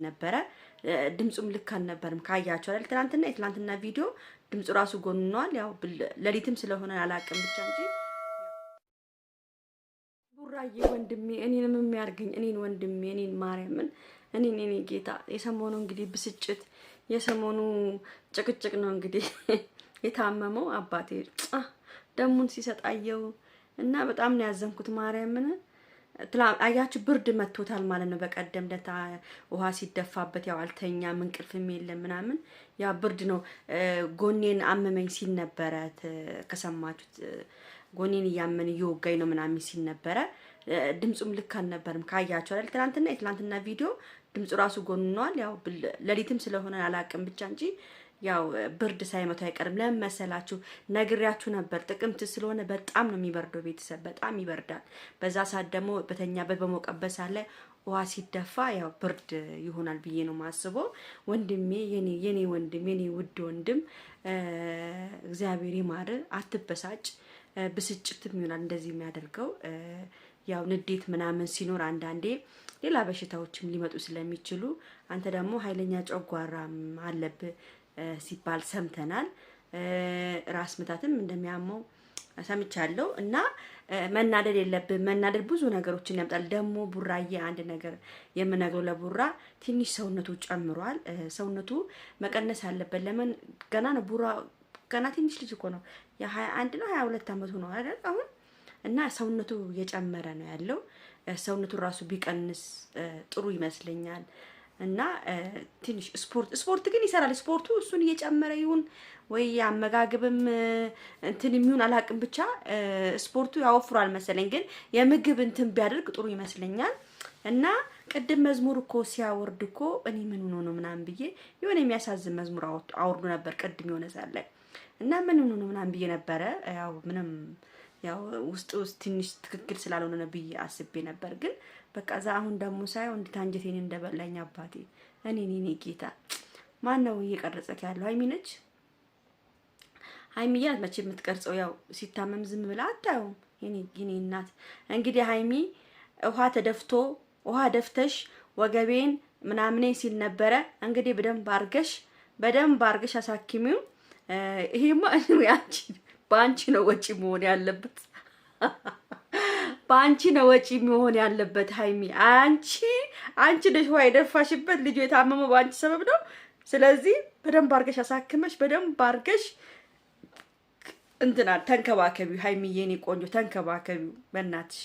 ነበረ። ድምፁም ልክ አልነበርም። ካያቸው አይደል ትናንትና የትናንትና ቪዲዮ ድምፁ ራሱ ጎንኗል። ያው ሌሊትም ስለሆነ አላቅም ብቻ እንጂ ቡራዬ ወንድሜ እኔንም የሚያርገኝ እኔን ወንድሜ እኔን ማርያምን እኔን እኔ ጌታ የሰሞኑ እንግዲህ ብስጭት የሰሞኑ ጭቅጭቅ ነው እንግዲህ የታመመው አባቴ ደሙን ሲሰጣየው እና በጣም ነው ያዘንኩት ማርያምን። አያችሁ ብርድ መቶታል ማለት ነው። በቀደም ለታ ውሃ ሲደፋበት ያው አልተኛም፣ እንቅልፍም የለም ምናምን ያ ብርድ ነው። ጎኔን አመመኝ ሲል ነበረ ከሰማችሁት፣ ጎኔን እያመን እየወጋኝ ነው ምናምን ሲል ነበረ። ድምፁም ልክ አልነበርም። ካያችሁ አይደል ትናንትና የትናንትና ቪዲዮ ድምፁ ራሱ ጎንኗል። ያው ሌሊትም ስለሆነ አላቅም ብቻ እንጂ ያው ብርድ ሳይመቱ አይቀርም። ለምን መሰላችሁ? ነግሬያችሁ ነበር። ጥቅምት ስለሆነ በጣም ነው የሚበርደው። ቤተሰብ በጣም ይበርዳል። በዛ ሰዓት ደግሞ በተኛበት በሞቀበት ሰዓት ላይ ውሃ ሲደፋ ያው ብርድ ይሆናል ብዬ ነው ማስበው። ወንድሜ የኔ ወንድም የኔ ውድ ወንድም እግዚአብሔር ይማር፣ አትበሳጭ። ብስጭትም ይሆናል እንደዚህ የሚያደርገው ያው ንዴት ምናምን ሲኖር አንዳንዴ ሌላ በሽታዎችም ሊመጡ ስለሚችሉ አንተ ደግሞ ኃይለኛ ጨጓራም አለብህ ሲባል ሰምተናል። ራስ ምታትም እንደሚያመው ሰምቻለሁ። እና መናደድ የለብን። መናደድ ብዙ ነገሮችን ያምጣል። ደግሞ ቡራዬ አንድ ነገር የምነግረው ለቡራ ትንሽ ሰውነቱ ጨምሯል። ሰውነቱ መቀነስ አለበት። ለምን ገና ነው ቡራ ገና ትንሽ ልጅ እኮ ነው። የ21 ነው 22 አመቱ ነው አይደል አሁን እና ሰውነቱ እየጨመረ ነው ያለው። ሰውነቱ ራሱ ቢቀንስ ጥሩ ይመስለኛል። እና ትንሽ ስፖርት ግን ይሰራል። ስፖርቱ እሱን እየጨመረ ይሁን ወይ አመጋገብም እንትን የሚሆን አላቅም፣ ብቻ ስፖርቱ ያወፍሯል መሰለኝ። ግን የምግብ እንትን ቢያደርግ ጥሩ ይመስለኛል። እና ቅድም መዝሙር እኮ ሲያወርድ እኮ እኔ ምን ሆኖ ነው ምናምን ብዬ የሆነ የሚያሳዝን መዝሙር አውርዶ ነበር ቅድም የሆነ ሰዓት ላይ እና ምን ሆኖ ነው ምናምን ብዬ ነበረ። ያው ምንም ያው ውስጥ ውስጥ ትንሽ ትክክል ስላልሆነ ነው ብዬ አስቤ ነበር። ግን በቃ እዛ አሁን ደግሞ ሳየው እንዴት አንጀቴን እንደበላኝ አባቴ። እኔ እኔ ጌታ ማን ነው እየቀረጸክ ያለው? ሀይሚ ነች። ሀይሚ ናት መቼ የምትቀርጸው። ያው ሲታመም ዝም ብላ አታየውም። የኔ እናት እንግዲህ ሀይሚ ውሃ ተደፍቶ ውሃ ደፍተሽ ወገቤን ምናምኔ ሲል ነበረ። እንግዲህ በደንብ አርገሽ በደንብ አርገሽ አሳክሚው። ይሄማ አንቺ በአንቺ ነው ወጪ መሆን ያለበት። በአንቺ ነው ወጪ መሆን ያለበት ሀይሚ። አንቺ ነሽ ውሃ የደፋሽበት። ልጁ የታመመው በአንቺ ሰበብ ነው። ስለዚህ በደንብ አርገሽ አሳክመሽ በደንብ አርገሽ እንትና ተንከባከቢው። ሀይሚዬ የኔ ቆንጆ ተንከባከቢው በእናትሽ።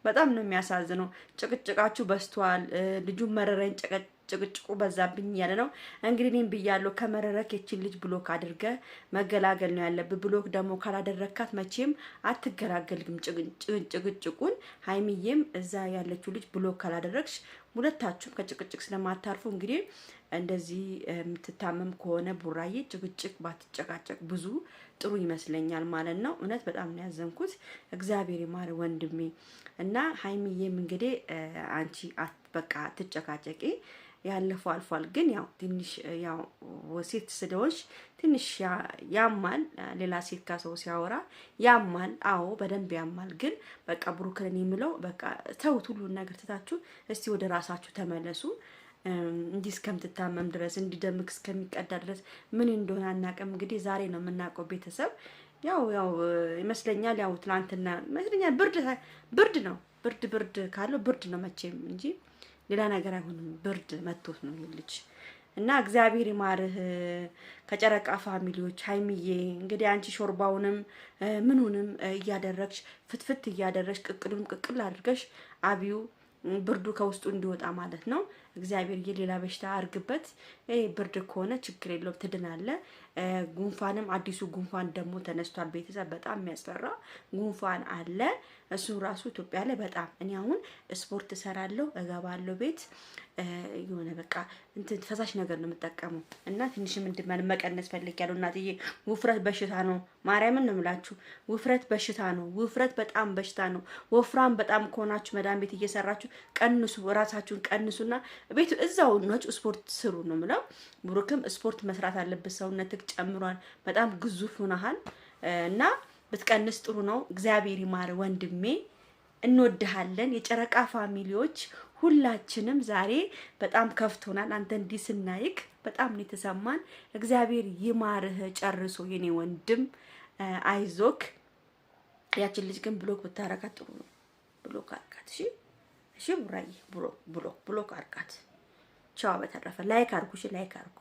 በጣም ነው የሚያሳዝነው። ጭቅጭቃችሁ በዝቷል። ልጁ መረረኝ ጭቅጭቁ በዛብኝ እያለ ነው እንግዲህ። እኔም ብያለሁ ከመረረክ የችን ልጅ block አድርገ መገላገል ነው ያለብህ። block ደግሞ ካላደረግካት መቼም አትገላገልግም ጭቅጭቁን። ሀይሚዬም እዛ ያለችው ልጅ block ካላደረግሽ ሁለታችሁም ከጭቅጭቅ ስለማታርፉ እንግዲህ እንደዚህ የምትታመም ከሆነ ቡራዬ ጭቅጭቅ ባትጨቃጨቅ ብዙ ጥሩ ይመስለኛል ማለት ነው። እውነት በጣም ነው ያዘንኩት። እግዚአብሔር ይማር ወንድሜ እና ሀይሚዬም እንግዲህ አንቺ በቃ ትጨቃጨቂ ያለፈው አልፏል። ግን ያው ትንሽ ያው ሴት ስለሆንሽ ትንሽ ያማል። ሌላ ሴት ከሰው ሲያወራ ያማል። አዎ በደንብ ያማል። ግን በቃ ብሩክን የምለው በቃ ተውት፣ ሁሉን ነገር ትታችሁ እስቲ ወደ ራሳችሁ ተመለሱ። እንዲህ እስከምትታመም ድረስ እንዲደምክ እስከሚቀዳ ድረስ ምን እንደሆነ አናውቅም። እንግዲህ ዛሬ ነው የምናውቀው። ቤተሰብ ያው ያው ይመስለኛል ያው ትናንትና ይመስለኛል ብርድ ብርድ ነው ብርድ ብርድ ካለው ብርድ ነው መቼም እንጂ ሌላ ነገር አይሆንም። ብርድ መቶት ነው ይሄ ልጅ እና እግዚአብሔር ይማርህ። ከጨረቃ family ዎች ሀይሚዬ እንግዲህ አንቺ ሾርባውንም ምኑንም እያደረግሽ ፍትፍት እያደረግሽ ቅቅሉንም ቅቅል አድርገሽ አብዩ ብርዱ ከውስጡ እንዲወጣ ማለት ነው። እግዚአብሔር የሌላ በሽታ አርግበት። ይሄ ብርድ ከሆነ ችግር የለውም ትድናለ። ጉንፋንም አዲሱ ጉንፋን ደግሞ ተነስቷል። ቤተሰብ በጣም የሚያስፈራ ጉንፋን አለ። እሱ ራሱ ኢትዮጵያ ላይ በጣም እኔ አሁን ስፖርት እሰራለሁ እገባለሁ ቤት የሆነ በቃ እንትን ፈሳሽ ነገር ነው የምጠቀመው እና ትንሽም እንድመን መቀነስ ፈልጊያለሁ። እናትዬ ውፍረት በሽታ ነው። ማርያምን ነው የምላችሁ፣ ውፍረት በሽታ ነው። ውፍረት በጣም በሽታ ነው። ወፍራም በጣም ከሆናችሁ መዳን ቤት እየሰራችሁ ቀንሱ፣ ራሳችሁን ቀንሱና ቤት እዛው ናችሁ ስፖርት ስሩ ነው የምለው። ብሩክም ስፖርት መስራት አለበት። ሰውነትህ ጨምሯል፣ በጣም ግዙፍ ሆነሃል እና ብትቀንስ ጥሩ ነው። እግዚአብሔር ይማር ወንድሜ፣ እንወድሃለን። የጨረቃ family ዎች ሁላችንም ዛሬ በጣም ከፍቶናል። አንተ እንዲህ ስናይክ በጣም ነው የተሰማን። እግዚአብሔር ይማርህ ጨርሶ የኔ ወንድም፣ አይዞክ። ያችን ልጅ ግን block ብታረጋት ጥሩ ነው። Block አርጋት። እሺ፣ እሺ ቡራዬ፣ block block block አርጋት። ቻው። በተረፈ like አርጉ። እሺ፣ like አርጉ።